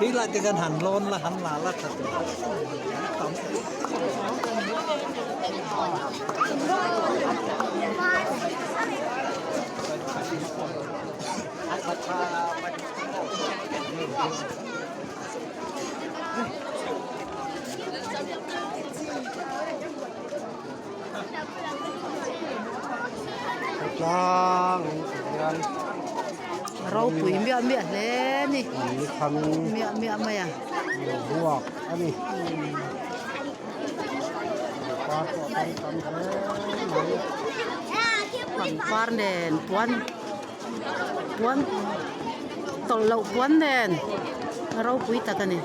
Khi lai te khan han lawn la han la la tha tur tam. Tlang hian ropui miah miah hle a ni miah miah mai a boruak a ni pangpar pawh a tam tam hle mai pangpar nen puan puan tawlh loh puan nen ropui tak a ni.